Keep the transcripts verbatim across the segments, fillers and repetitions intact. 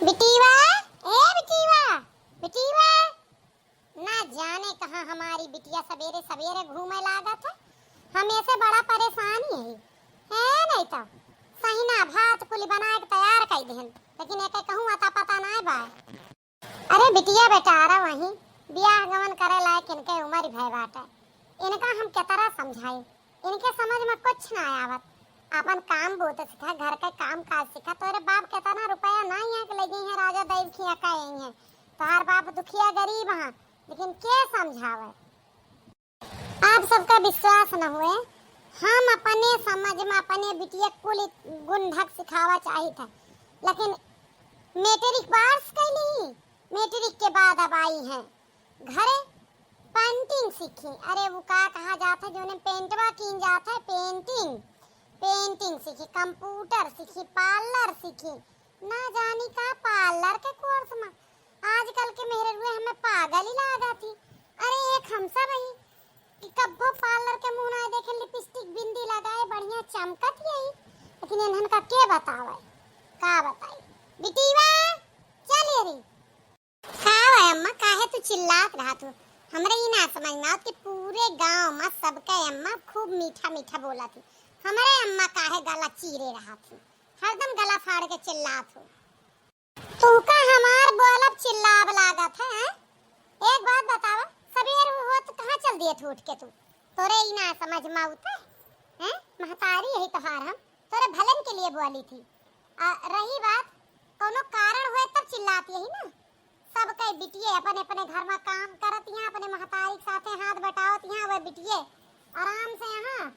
बिटिया, ए बिटिया, बिटिया, ना जाने कहाँ हमारी बिटिया सबेरे सबेरे घूमे लागत है। हम ऐसे बड़ा परेशान ही है, है नहीं तो सहिना भात कुली बना के तैयार कर देहन, लेकिन एके कहूँ अता पता नाय बा। अरे बिटिया बेटा, अरे वहीं बियाह गमन करे लायक इनके उम्र भय बाटे। इनका हम केतरा समझाई, इनके समझ में कुछ ना आवत। अपन काम बूत सीखा, घर के काम काज सीखा। तोरे बाप केतना रुपया ना यहाँ के ले गई हैं, राजा दई खिया का यही है। तोहार बाप दुखिया गरीब हाँ, लेकिन के समझावे? आप सबका विश्वास न हुए, हम अपने समझ में अपने बिटिया कुल गुण ढंग सिखावा चाहित है, लेकिन मैट्रिक पास कैली, मैट्रिक के बाद अब आई हैं घरे, पेंटिंग सीखी। अरे वो का कहा जात है, जोने पेंटवा कीन जात है, पेंटिंग, पेंटिंग सीखी, कंप्यूटर सीखी, पार्लर सीखी, ना जानी का पार्लर के कोर्स में। आजकल के मेहररुए हमें पागल ही लागा थी। अरे एक हम सब ही कि कब्बो पार्लर के मुंह ना देखे, लिपस्टिक बिंदी लगाए बढ़िया चमकत यही, लेकिन इन्हन का के बतावे, का बताई। बिटिया, चल ये री। का है अम्मा, काहे तू चिल्लात रहा तू? हमरे ई ना समझ में आवत कि पूरे गांव में सबके अम्मा खूब मीठा मीठा बोला थी, हमरे अम्मा काहे गला चीरे रहा थी, हरदम गला फाड़ के चिल्लात हो। तू का हमार बोलब चिल्लाब लागत है, हैं? एक बात बतावा, सबेर होत कहाँ चल दिए थे उठ के तू? तोरे ई ना समझ में आवत है, हैं? महतारी यही तोहार हम तोरे भलन के लिए बोली थी। आ, रही बात, कोनो कारण हुए तब चिल्लात यही ना। सब कई बिटिये अपने अपने घर में काम करत यहाँ, अपने महतारी के साथे हाथ बटावत यहाँ, वह बिटिये आराम से यहाँ,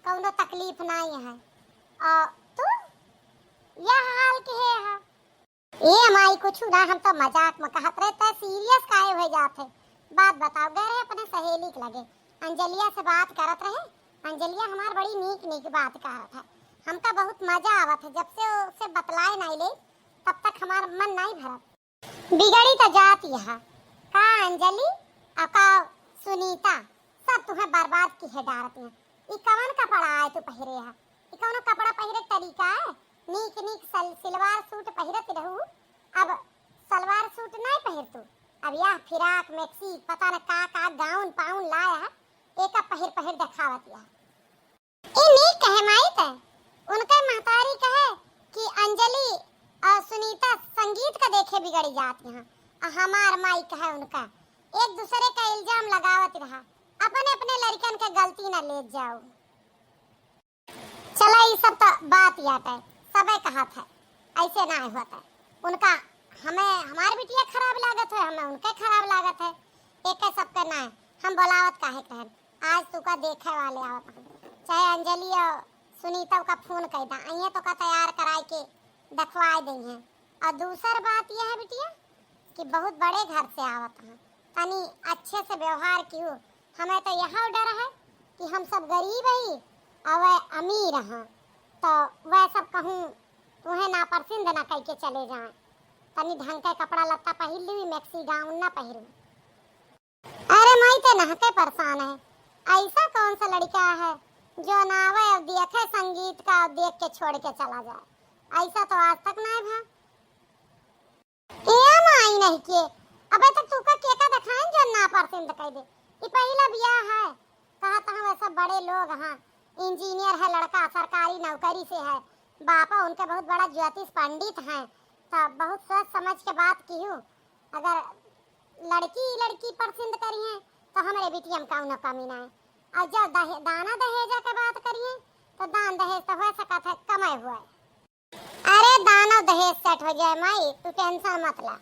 कोनो तकलीफ नाई है। आ, तू यह हाल के है, है। ए माई, कुछ ना, हम तो मजाक में कहत रहे, तै सीरियस काहे हो जात है? बात बताओ, गए रहे अपने सहेली के लगे, अंजलिया से बात करत रहे। अंजलिया हमार बड़ी नीक नीक बात कहत है, हमका बहुत मजा आवत है। जब से ओसे बतलाए नाई ले, तब तक हमार मन नाई भरत। बिगड़ी तो जात यहाँ, का अंजलि और का सुनीता, सब तुम्हें बर्बाद की है डारत हैं। ई कवन कपड़ा आए तू पहिरे है? ई कवनो कपड़ा पहिरे के तरीका है? नीक नीक सल-, सिलवार सूट पहिरत रहू, अब सलवार सूट नहीं पहिर तू। अब यह फिराक मैक्सी पता न का का गाउन पाउन लाया है, एका पहिर पहिर देखावत यह। ई नीक कहे माई ते, उनके महतारी कहे कि अंजलि और सुनीता संगीत का देखे बिगड़ी जात यहाँ, और हमार माई कहे उनका, एक दूसरे का इल्जाम लगावत रहा, अपने अपने लड़कन के गलती ना ले जाओ। चला, ई सब तो बात याटे, सबे कहत है, ऐसे ना होता है। उनका, हमें हमार बिटिया खराब लागत है, हमें उनके खराब लागत है, एके सबके ना है। हम बोलावत काहे कहन, आज तुका देखे वाले आवत हैं, चाहे अंजलि और सुनीता का फोन कर दा, आइए तो का तैयार कराए के देखवाए देंगे। और दूसर बात यह है बिटिया कि बहुत बड़े घर से आवत हैं, तनी अच्छे से व्यवहार कियो। हमें तो यह डर है कि हम सब गरीब ही और वह अमीर हैं, तो वह सब कहूँ तुम्हें नापसंद ना कह के चले जाएं। तनी ढंग के कपड़ा लत्ता पहिर ली, मैक्सी गाउन ना पहिरू। अरे माई, ते नहके परेशान है, ऐसा कौन सा लड़का है जो ना आवे और देखे संगीत का और देख के छोड़ के चला जाए? ऐसा तो आज तक ना भा। ए माई नहीं के, अबे तो तू का केका दिखाएं जो ना पसंद कर दे। ई पहला बियाह है, कहा तो हम सब बड़े लोग हैं, इंजीनियर है लड़का, सरकारी नौकरी से है, बापा उनके बहुत बड़ा ज्योतिष पंडित हैं, तो बहुत सोच समझ के बात किहू। अगर लड़की लड़की पसंद करिए तो हमरे बिटिया में कौनो कमी ना है। और जब दहे-, दाना दहेजा के बात करिए तो दान दहेज तो हो सकत है कमे हुए। अरे दानो दहेज सेट हो जाए माई, तू टेंशन मत ला।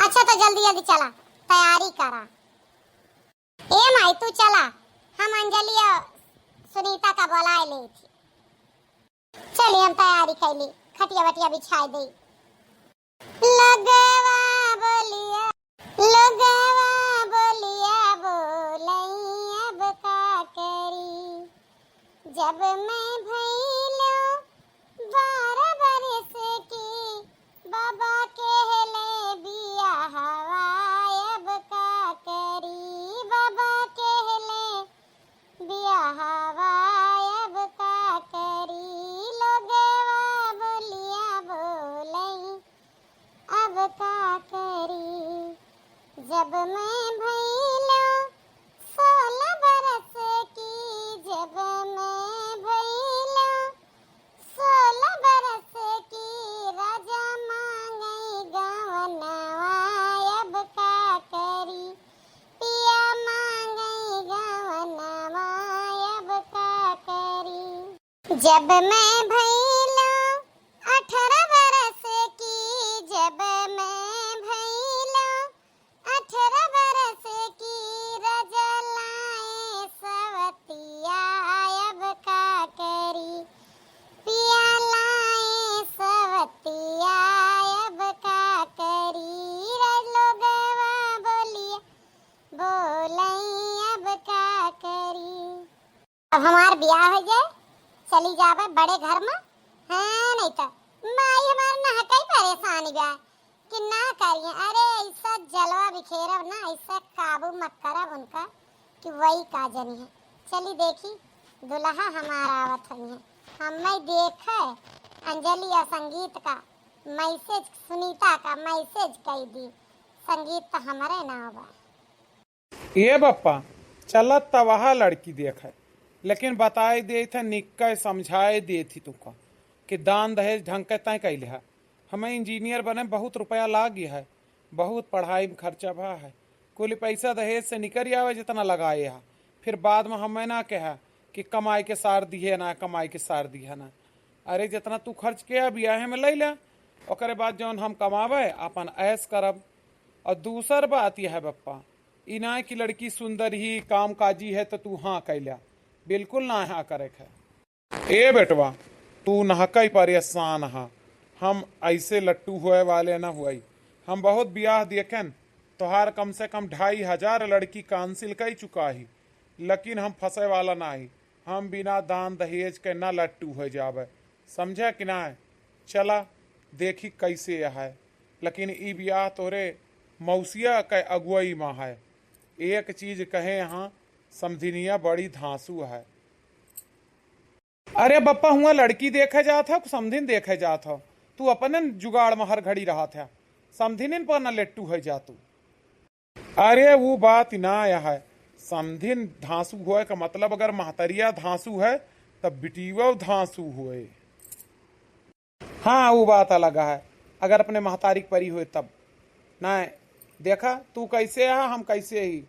अच्छा तो जल्दी जल्दी चला, तैयारी करा। ए माई तू चला, हम अंजलि और सुनीता का बुलाए ले थी। चली हम तैयारी कैली, खटिया वटिया बिछाए दे। लगवा बोलिया, लगवा बोलिया बोलई अब का करी, जब मैं भइलो बारह बरस की, बाबा कहले बियाहवा अब का करी, बाबा कहले बियाहवा अब का करी, लोगवा बोलिया बोलई, जब मैं भइलो सोलह बरस की, जब मैं भइलो सोलह बरस की, राजा मांगई गवनवा अब का करी, पिया मांगई गवनवा अब का करी। जब मैं भइलो अठारह बरस की, जब मैं भइलो अठारह बरस की, राजा लाए सवतिया अब का करी, पिया लाए सवतिया अब का करी, राज लोगवा बोलिया बोलई अब का करी। अब हमार बियाह हो जाए, चली जावे बड़े घर में। हाँ, नहीं तो माई हमार नहकई परेशान बा कि ना करिए। अरे, ऐसा जलवा बिखेरब ना, ऐसा काबू मत करब उनका कि वही का जनी है। चली देखी, दुल्हा हमार आवत हई है। हमें देखे अंजलि और संगीत का मैसेज, सुनीता का मैसेज कई दी। संगीत तो हमारे नाव बा। ए बप्पा, चलत त वहा लड़की देखे, लेकिन बताए देत है, निक्के समझाए देत ही तुका कि दान दहेज ढंग के तय कैले है। हमें इंजीनियर बने बहुत रुपया लाग गया है, बहुत पढ़ाई में खर्चा भा है, कुल पैसा दहेज से निकल आवे जितना लगाए है, फिर बाद में हमें ना कहा कि कमाई के सार दिए ना, कमाई के सार दिए ना। अरे, जितना तू खर्च किया बियाहे में ले ले, ओकरे बाद जौन हम कमावे अपन ऐश करब। और दूसर बात यह है बप्पा, ई ना कि लड़की सुंदर ही काम काजी है तो तू हाँ कैला, बिल्कुल ना हाँ करे है। ए बेटवा, तू नहकई परेशान हा, हम ऐसे लट्टू होए वाले न हुई। हम बहुत बियाह देखेन, तोहार कम से कम ढाई हजार लड़की कांसिल कई चुका ही, लेकिन हम फंसे वाला ना ही। हम बिना दान दहेज के ना लट्टू हो जावे, समझे कि ना? चला देखी कैसे है, लेकिन ई बियाह तोरे मौसिया के अगुवाई में है। एक चीज कहे यहाँ, समधिनिया बड़ी धांसू है। अरे बप्पा, हुआ लड़की देखे जात है, समधिन देखे जात हो, तू अपने जुगाड़ में हर घड़ी रहत है, समधिनिन पर न लेट्टू है जा तू। अरे वो बात ना है, समधिन धांसू होए का मतलब अगर महतरिया धांसू है तब बिटियो धांसू होए। हाँ, वो बात अलग है, अगर अपने महतारी के परी होए तब। ना, देखा, तू कैसे है, हम कैसे ही,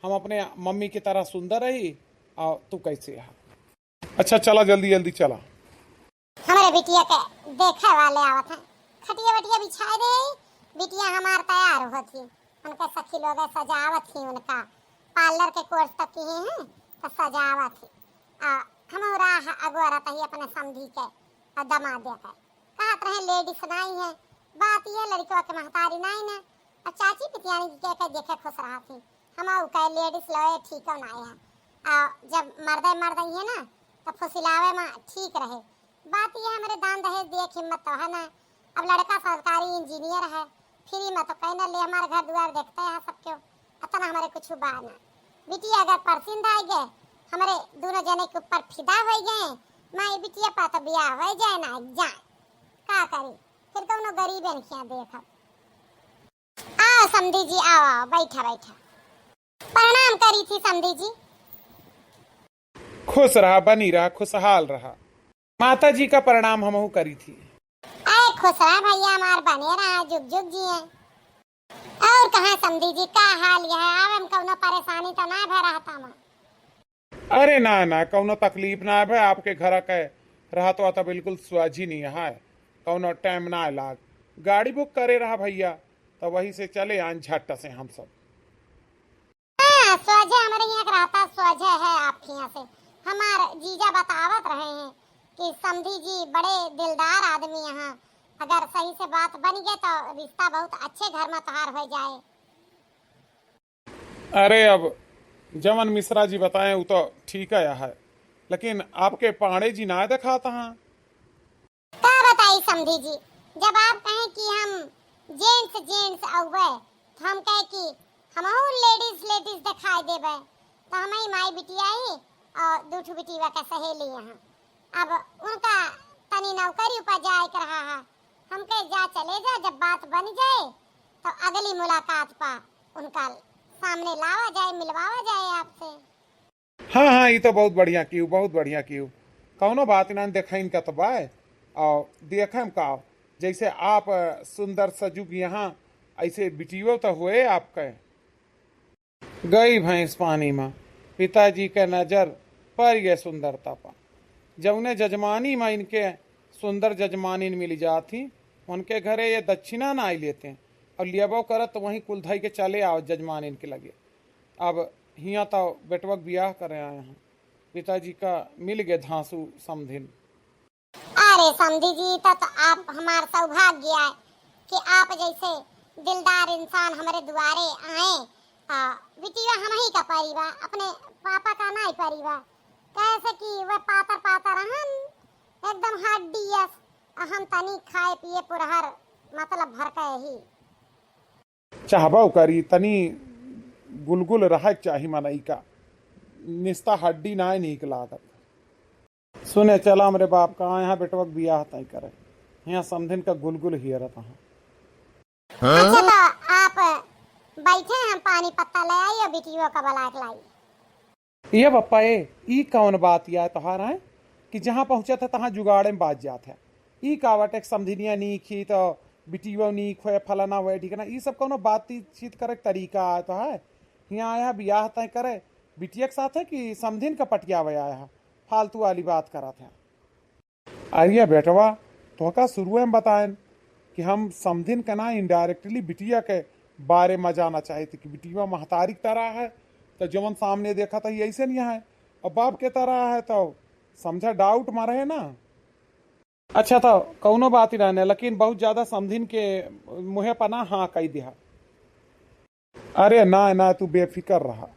हम अपने मम्मी की तरह सुंदर रही, और तू कैसे है। अच्छा, चला, जल्दी जल्दी चला। हमरे बिटिया के देखे वाले आवत हैं, खटिया वटिया बिछाए दे, बिटिया हमार तैयार होत ही। उनके सखी लोग सजावत ही, उनका पार्लर के कोर्स तक किहे हैं, तो सजावत ही। आ हम राह अगोरत ही अपने समधी के और दमाद के। कहत रहे लेडीज नाई है, बात ये लड़कवा के महतारी नाई ना। और चाची पितियानी के, के देखे खुश रहत ही, हम ऊ कहे लेडीज लवे ठीक ना है। आ जब मर्दे मर्द ही है ना, तो फुसिलावे में ठीक रहे। बात ये हमरे दान दहेज दिए के हिम्मत तो है ना। अब लड़का सरकारी इंजीनियर है, फ्री में तो कहीं ना ले, हमारे घर दुआर देखते हैं सब क्यों, इतना हमारे कुछ बा ना। बिटिया अगर परसिंद आ गए, हमारे दोनों जने के ऊपर फिदा हो गए, माई बिटिया पा तो बियाह हो जाए ना जाए, का करी, फिर कौनो गरीब इनखिया देखब। आओ समधी जी, आओ, आओ, बैठा, बैठा। प्रणाम करी थी समधी जी। खुश रहा, बनी रहा, खुशहाल रहा। माता जी का प्रणाम हमहू करी थी। अरे खुश रहा भैया हमार, बने रहा, जुग जुग जिए। और कहाँ समधी जी, का हाल यह है? आवे में कौनो परेशानी तो ना भय रहता में? अरे ना, ना, कौनो तकलीफ ना है भाई, आपके घर के रहत वा तो बिल्कुल स्वाझी नहीं है, कौनो टाइम ना लाग। गाड़ी बुक करे रहा भैया, तो वही से चले आन झट से हम सब। हाँ, स्वाझे हमारे यहाँ के रहता, स्वाझे है आपके यहाँ से। हमार जीजा बतावत रहे हैं कि समधी जी बड़े दिलदार आदमी यहाँ, अगर सही से बात बन गए तो रिश्ता बहुत अच्छे घर में तोहार हो जाए। अरे अब जवन मिश्रा जी बताए उ तो ठीक है, लेकिन आपके पांड़े जी ना देखात हैं। का बताई समधी जी, जब आप कहें कि हम जेंट्स जेंट्स अउबे, तो हम कहे कि हमहू लेडीज लेडीज दिखाई देबे, तो हम ही माई बिटिया ही और दू ठो बिटिया का सहेली यहाँ। अब उनका तनी नौकरी पर जाए के रहा है, हम कहे जा चले जा, जब बात बन जाए तो अगली मुलाकात पा उनका सामने लावा जाए, मिलवावा जाए आपसे। हाँ, हाँ, ई तो बहुत बढ़िया किहू, बहुत बढ़िया किहू। कौनो बात ना, देखइन का तो बाय। और देखम का, जैसे आप, अ, सुंदर सजुग यहाँ, ऐसे बिटियो तो हुए आपके। गई भैंस पानी में, पिताजी के नजर पर ये सुंदरता पर। जौने जजमानी में इनके सुंदर जजमानिन मिल जात ही, उनके घरे ये दक्षिणा ना आई लेते, और लियबो करत तो वहीं कुल धई के चले आओ जजमानिन के लगे। अब हियाँ तो बेटवा के बियाह करे आए हैं, पिताजी का मिल गए धांसू समधिन। अरे समधी जी, तो, तो आप हमार सौभाग्य आए कि आप जैसे दिलदार इंसान हमरे दुआरे आए। आ, बिटिया हमही का परी बा, अपने पापा का नाई परी बा। कैसे कि वह पातर पातर रहन, एकदम हड्डी यस, आ हम तनी खाए पिए पुरहर, मतलब भर के ही। चाहबो करी, तनी गुलगुल रहे के चाही मनई का, निस्ता हड्डी नाय नीक लागत। सुने चला हमरे बाप का, यहाँ बेटवा के बियाह तय करे, यहाँ समधिन का गुलगुल हियरत हैं। अच्छा, तो आप बैठे, हम पानी पत्ता ले आई और बिटियो का बलाक लाई। ये बप्पा, ए, ई कौन बात या तोहार है कि जहाँ पहुँचत है, तहाँ जुगाड़े में बाज जात है? ई का बाटे कि समधिनिया नीक ही तो बिटियो नीक होए, फलाना होए, ढिकना, ई सब कौनो बातचीत करे के तरीका आए तो है? हियाँ आया बियाह तय करे बिटिया के साथ है कि समधिन का पटियावे आया है? फालतू वाली बात करत है। अरे बेटवा, तोहका शुरुए में बताएन कि हम समधिन के ना, indirectly बिटिया के बारे में जाना चाहित कि बिटिया महतारी की तरह है, तो जवन सामने देखत ही ऐसे नहीं है, और बाप के तरह है, तो समझा doubt में रहे ना। अच्छा, तो कौनो बात ही रहने, लेकिन बहुत ज्यादा समधिन के मुँहे पर ना हाँ कही दिया। अरे ना, ना, तू बेफिक्र रहा।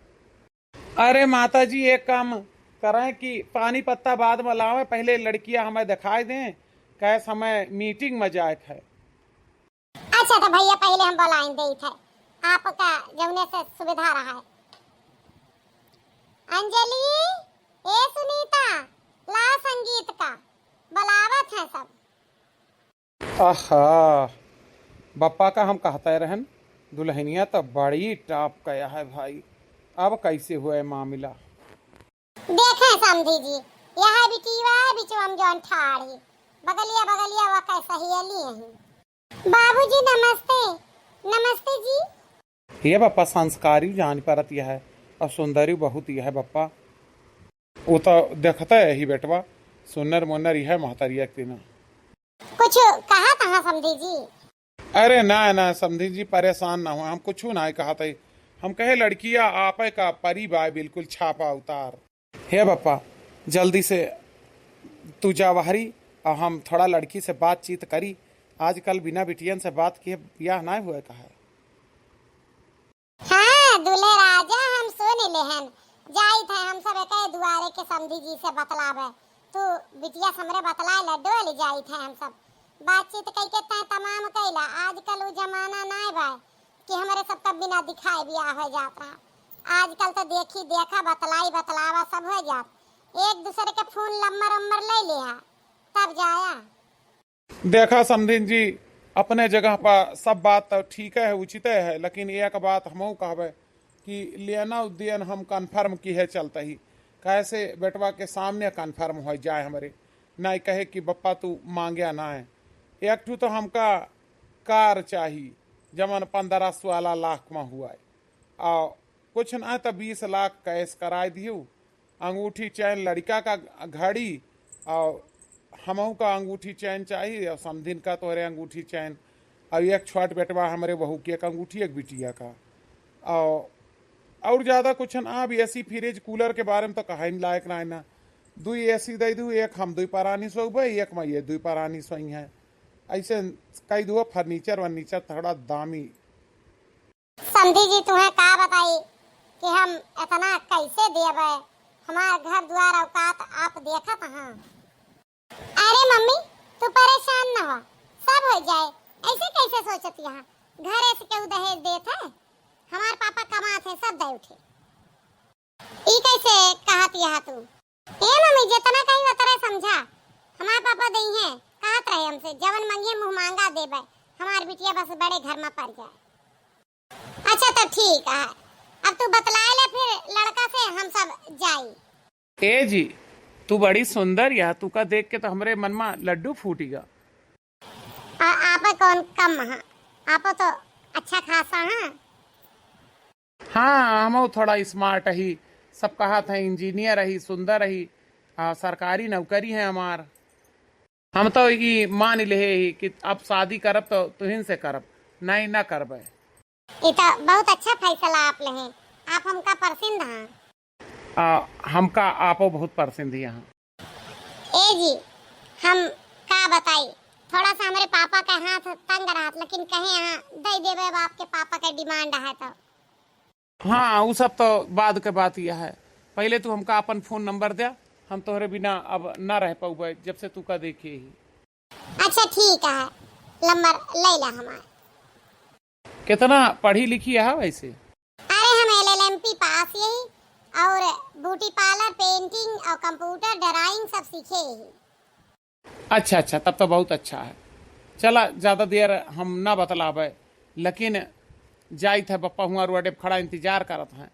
अरे माता जी, एक काम करें कि पानी पत्ता बाद में लावें, पहले लड़किया हमें दिखाई दें, कहे समय meeting में जाए के है। अच्छा, तो भैया पहले हम बुलाइन देइत है, आपका जौने से सुविधा रहा है। अंजलि, ए सुनीता, ला संगीत का, बुलावत हैं सब। आहा, बप्पा का हम कहते रहन, दुल्हनिया तो बड़ी top का है भाई, अब कैसे हुए मामला? देखें समधी जी, यह बिटिया बिचवा में जौन ठाड़ ही, बगलिया बगलिया वह कैसे ही अली हैं। बाबूजी नमस्ते। नमस्ते जी। ये बप्पा संस्कारी जान परत यह है, और सुंदरी बहुत यह है बप्पा। वो तो देखता है ही बेटवा, सुन्नर मुन्नर यह है महतरिया के दिन। कुछ कहा तहाँ समधी जी? अरे ना, ना समधी जी, परेशान ना हो, हम कुछ ना कहा थे। हम कहे लड़किया आपे का परी बाय, बिल्कुल छापा उतार। हे बप्पा, जल्दी से तू जा बहरी, और हम थोड़ा लड़की से बातचीत करी। आजकल बिना बिटियन से बात किए बियाह ना हुए का है। हाँ, दुल्हे राजा, हम सुन लेहन। जाइत है हम सब एके दुआरे के समधी जी से बतलावे। तू बिटिया से हमरे बतलाए लड्डू वाली जाइत है हम सब। बातचीत कइके तय तमाम कइला। आजकल उ जमाना नाय बा कि हमरे सब तब बिना दिखाए बियाह हो जात रहा। आजकल तो देखी देखा, बतलाई बतलावा सब हो जात। एक दूसरे के फोन नंबर उम्बर ले लिया, तब जाया। देखा समधिन जी, अपने जगह पर सब बात तो ठीक है, उचित है, लेकिन एक बात हमहू कहबे कि लेना उद्यन हम confirm किहे चलते ही, काहे से बेटवा के सामने confirm हो जाए हमरे, नाई कहे कि बप्पा तू मांग्या ना है। एक ठू तो हमका कार चाही, जमन पन्द्रह सोलह लाख में हुआ है, और कुछ ना तो बीस लाख cash कराए दियो, अंगूठी चैन लड़का का घड़ी और हमहू का अंगूठी चैन चाही और समधिन का तोहरे अंगूठी चैन और एक छोट बेटवा हमरे बहू के एक अंगूठी एक बिटिया का। और, और ज्यादा कुछ ना, अब AC fridge cooler के बारे में तो कहे लायक ना है ना। दुई AC दे दू, एक हम दुई परानी सोबे, एक में ये दुई परानी सोई है। ऐसे कई दो furniture वर्नीचर थोड़ा दामी। समधी जी, तुहें का बताई कि हम इतना कैसे देबे? हमार घर द्वार औकात आप देखत हाँ। अरे मम्मी, तू परेशान न हो, सब हो जाए। ऐसे कैसे सोचत यहाँ? घरे से केहू दहेज देत है? हमार पापा कमात है, सब दे उठे। ई कैसे कहत यहाँ तू? ए मम्मी, जितना कही उतरे समझा। हमार पापा दई हैं, कहत रहे हमसे, "जवन मंगिए मुँह मांगा देबे, हमार बिटिया बस बड़े घर में पड़ जाए।" अच्छा तो ठीक है, अब तू बतलाए ले फिर लड़का से, हम सब जाई। ए जी, तू बड़ी सुंदर या, तू का देख के तो हमरे मन मा लड्डू फूटी गा। आ, आप कौन कम है, आप तो अच्छा खासा है। हाँ, हम थोड़ा smart ही, सब कहा था engineer ही, सुंदर ही, आ, सरकारी नौकरी है हमार। हम तो ई मान ले ही कि अब शादी करब तो तुहिन से करब, नहीं ना करबे। ई तो बहुत अच्छा फैसला आप ले हैं, आप हमका पसंद हैं। आ, हमका आपो बहुत पसंद ही यहाँ। ए जी, हम का बताई, थोड़ा सा हमरे पापा का हाथ तंग रहत, लेकिन कहे यहाँ दे देबे, अब आपके पापा का demand है तो। हाँ, उ सब तो बाद के बात यह है, पहले तू हमका अपन phone number दे, हम तोहरे बिना अब ना रह पउबे, जब से तू का देखे ही। अच्छा ठीक है, नंबर ले ला हमार। कितना पढ़ी लिखी है वैसे? अरे हम L L M P पास यही, और beauty parlour, painting और computer, drawing सब सीखे यही। अच्छा, अच्छा, तब तो बहुत अच्छा है। चला, ज्यादा देर हम ना बतलाबे, लेकिन जाइत है बप्पा हुआ रोडे पे खड़ा इंतजार करत हैं,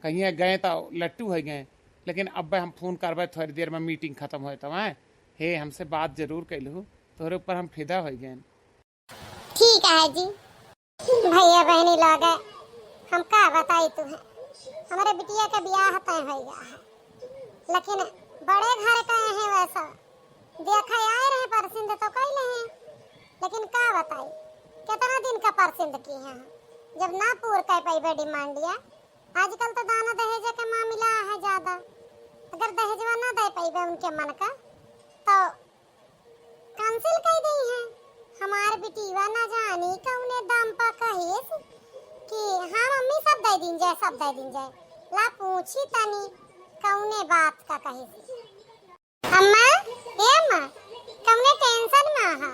कहीं गए तो लट्टू है गए, लेकिन अब्बे हम phone करबे थोड़ी देर में, meeting खत्म होए तब, हैं? हे, हमसे बात जरूर कैलहू, तोहरे ऊपर हम फिदा हो गए। ठीक है जी। भैया बहनी लोग, हम का बताई तुहे, हमरे बिटिया के बियाह तय हो गया है, लेकिन बड़े घर का है वैसा। देखा आए रहे, पसंद तो कैले हैं, लेकिन का बताई, कितना दिन का पसंद की हैं, जब ना पूर कर पैबे डिमांडिया। आजकल तो दाना दहेज के मामला है ज्यादा, अगर दहेजवा ना दे पैबे उनके मन का, तो cancel कर दी है। हमार बिटिया ना जानी कौने दम पर कहिस कि हाँ मम्मी, सब दे दीन जाए, सब दे दीन जाए। ला पूछी तनी कौने बात का कहिस। अम्मा, ए अम्मा, कौने tension में हा?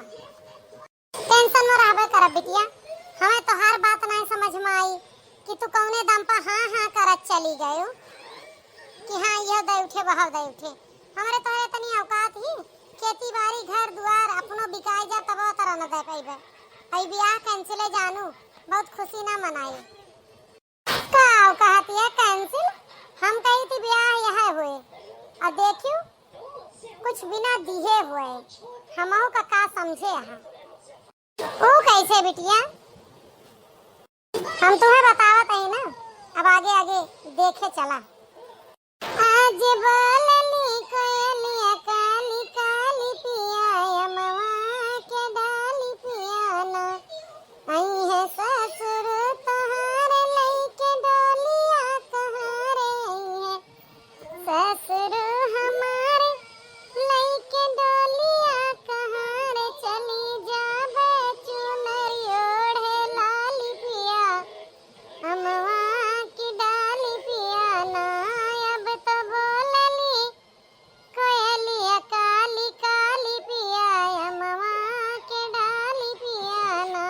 Tension में रहबे करब बिटिया, हमें तोहार बात नहीं समझ में आई कि तू कौने दम पर हाँ हाँ करत चली गयो कि हाँ यह दे उठे, वह दे उठे। हमरे तोहरे तनी औकात ही, खेती बाड़ी, घर दुआर अपनो बिकाई जा, तब तरह न दे पैबे। आई बियाह cancel जानू, बहुत खुशी ना मनाई। का कहती है cancel? हम कही थी बियाह यह हुए, और देखियो कुछ बिना दिए हुए, हमहू का का समझे यहाँ। ओ कैसे बिटिया? हम तुम्हें बतावत है ना, अब आगे आगे देखे चला। आज बोलली कोयलिया काली काली पिया, अमवा के डाली पिया ना। आई है ससुर तोहार लइके डोलिया कहारे, आई है ससुर हमार लइके डोलिया कहारे, चली जाबे चुनरी ओढ़े लाली पिया, अमवा की डाली पिया ना। अब तो बोलली कोयलिया काली काली पिया, अमवा के डाली पिया ना।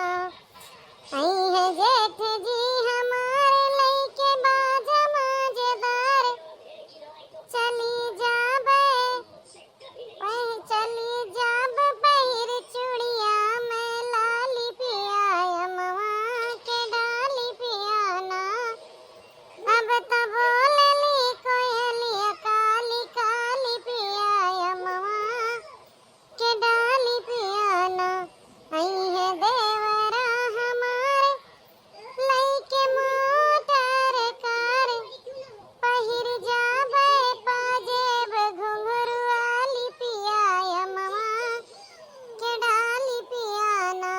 आई है जेठ जी हमार लइके बाजा मजेदार, चली जाबे पह-, चली जाब पहिर चूड़िया में लाली पिया, अमवा के डाली पिया ना। अब त बोलली कोयलिया काली काली पिया, अमवा के डाली पिया ना। आई है देवरा हमार लइके मोटर कार, पहिर जाबे पाजेब घुंघरू वाली पिया, अमवा के डाली पिया ना।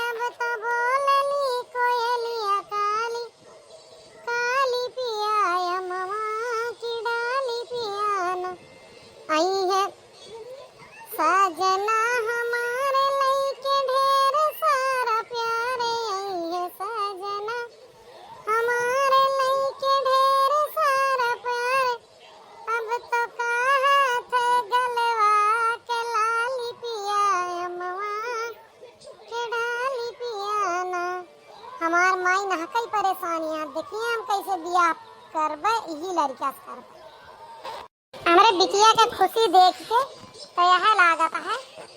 अब त बोलली कोयलिया काली काली पिया, अमवा की डाली पिया ना। आई है सजना हमार लइके ढेर सारा प्यार, आई है सजना हमार लइके ढेर सारा प्यार। अब तो कहत गलवा के लाली पिया, अमवा के डाली पिया ना। हमार माई नहकई परेशानियाँ, देखिए हम कैसे बियाह करबे, यही लड़का से करबे। हमरे बिटिया के खुशी देख के तो यह लागत है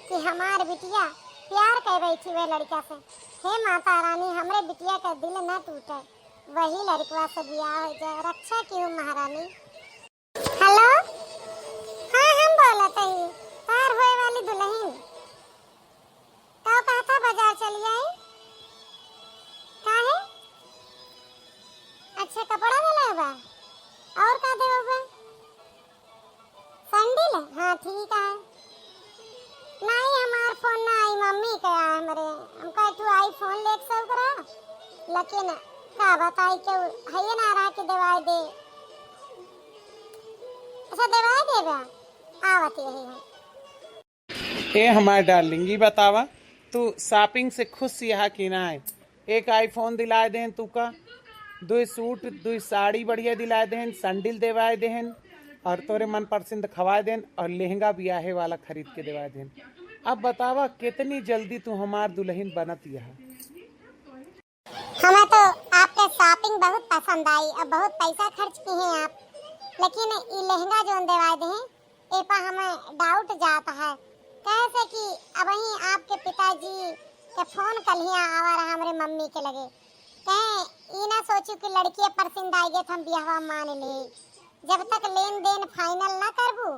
कि हमार बिटिया प्यार कर बैठी हुए लड़का से। हे माता रानी, हमरे बिटिया के दिल न टूटे, वही लड़कवा से बियाह हो जाए, रक्षा की हो महारानी। हेलो, हाँ, हम बोलत हई, तोहार होए वाली दुल्हन। का कहत ह, बाजार चली आई? काहे? अच्छा, कपड़ा देले बा, और का देवे बा? सैंडल? हाँ, ठीक है। नहीं, हमार फोन ना आई, मम्मी के आए हमरे। हम कहे, "तू आई फोन लेके से ओकरा।" लेकिन का बताई, केहू हइये ना रहा कि देवाई दे। अच्छा, देवाई देबा? आवत यही है। ए हमार डार्लिंग, ई बतावा, तू शॉपिंग से खुश यहा कि नाय? एक आईफोन दिलाए देहन तूका, दुई सूट, दुई साड़ी बढ़िया दिलाए देहन, सैंडल देवाए देहन, और तोरे मनपसंद खवाए देहन, और लहंगा बियाहे वाला खरीद के देवाए देहन। अब बतावा, कितनी जल्दी तू हमार दुल्हन बनत यहा? हमें तो आपके शॉपिंग बहुत पसंद आई और बहुत पैसा खर्च किहे आप, लेकिन ई लहंगा जौन देवाए देहन, ए पा हमें डाउट जात है, कहे से कि अबहीं आपके पिताजी के फोन कलिया आवा रहा हमरे मम्मी के लगे। कहे, "ई ना सोचू कि लड़किया पसंद आइगे त हम बियाहवा मान लेई। जब तक लेन देन फाइनल ना करबू,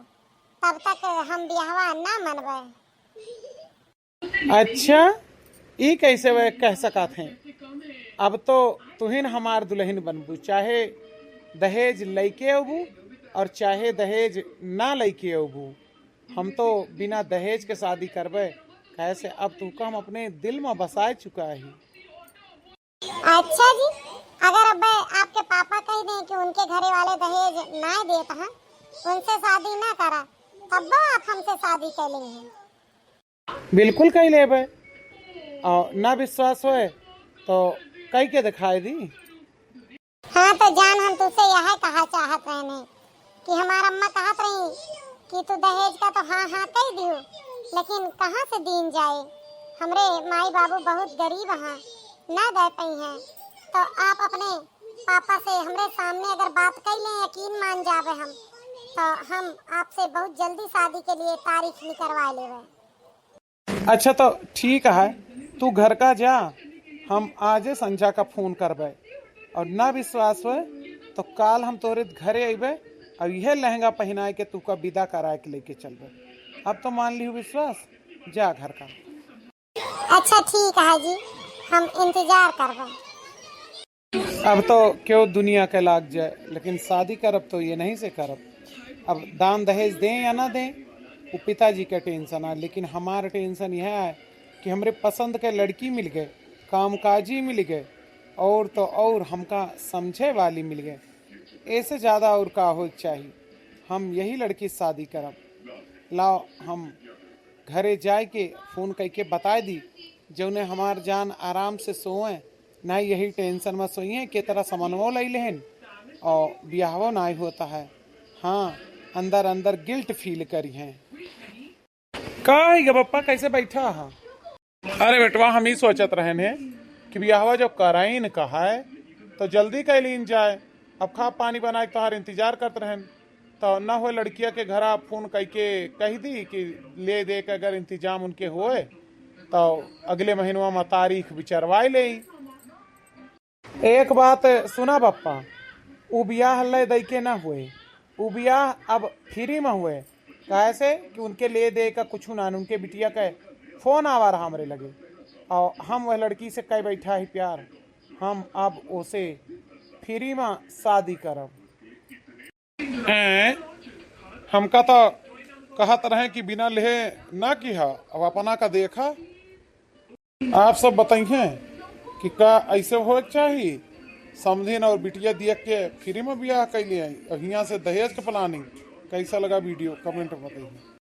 तब तक हम बियाहवा ना मनबे।" अच्छा, ई कैसे वे कह सकत हैं? अब तो तुहिन हमार दुल्हन बनबू, चाहे दहेज लइके अबू और चाहे दहेज ना लइके अबू। हम तो बिना दहेज के शादी करबे, कैसे अब तूका हम अपने दिल में बसाए चुका ही। अच्छा जी, अगर अब आपके पापा कह दें कि उनके घरे वाले दहेज ना देत हैं, उनसे शादी ना करा, तब आप हमसे शादी कर लेंगे। बिल्कुल कई लेबे। और ना विश्वास होए तो कई के दिखाई दी। हाँ तो जान, हम तुझसे यह कहा चाहत रहने कि हमार अम्मा कहत रही कि तू दहेज का तो हाँ हाँ कह दियो, लेकिन कहाँ से दीन जाए? हमरे माई बाबू बहुत गरीब हैं, ना दे पाई हैं। तो आप अपने पापा से हमरे सामने अगर बात कर लें, यकीन मान जावे हम, तो हम आपसे बहुत जल्दी शादी के लिए तारीख निकलवा लेवे। अच्छा तो ठीक है, तू घर का जा, हम आजे संझा का फोन करबे और ना विश्वास होए तो काल हम तोरे घरे अइबे और यह लहंगा पहनाए के तूका विदा कराए के लेके चलबे। अब तो मान लिहू विश्वास, जा घर का। अच्छा ठीक है जी, हम इंतजार करबे। अब तो केहू दुनिया के लाग जाए, लेकिन शादी करब तो ये नहीं से करब। अब दान दहेज दें या ना दें, वो पिताजी के टेंशन है, लेकिन हमार टेंशन यह है कि हमरे पसंद के लड़की मिल गए, कामकाजी मिल गए, और तो और हमका समझे वाली मिल गए। ऐसे ज़्यादा और का हो के चाही? हम यही लड़की से शादी करब। लाओ, हम घरे जाए के फोन करके बताए दी, जौने हमार जान आराम से सोए, ना यही टेंशन में सोइए, के तरह समनवो लई लेहन और बियाहवो ना होता है। हाँ, अंदर अंदर गिल्ट फील करी हैं। का है गे पप्पा, कैसे बैठा है? अरे बेटवा, हम ही सोचत रहन है कि बियाहवा जब कराइन का है तो जल्दी कर लीन जाए। अब खा पानी बनाए के तोहार इंतजार करत रहन, तो ना हो लड़किया के घरा फोन करके कह दी कि ले दे के अगर इंतजाम उनके होए तो अगले महीनवा में तारीख विचारवाई ले। एक बात सुना पप्पा, उ बियाह ले दई के ना हुए, उ बियाह अब फ्री में हुए, काहे से कि उनके ले दे का कुछ ना, उनके बिटिया का फोन आवा रहा हमरे लगे, और हम वह लड़की से कह बैठा ही प्यार, हम अब ओसे फ्री में शादी करब। हैं, हमका तो कहत रहे कि बिना लेहे ना किहा, अब अपना का देखा। आप सब बताइए कि का ऐसे होए के चाही? समधिन और बिटिया दिया के फ्री में बियाह कैले आई, और हियाँ से दहेज के प्लानिंग कैसा लगा वीडियो, कमेंट में बताइए।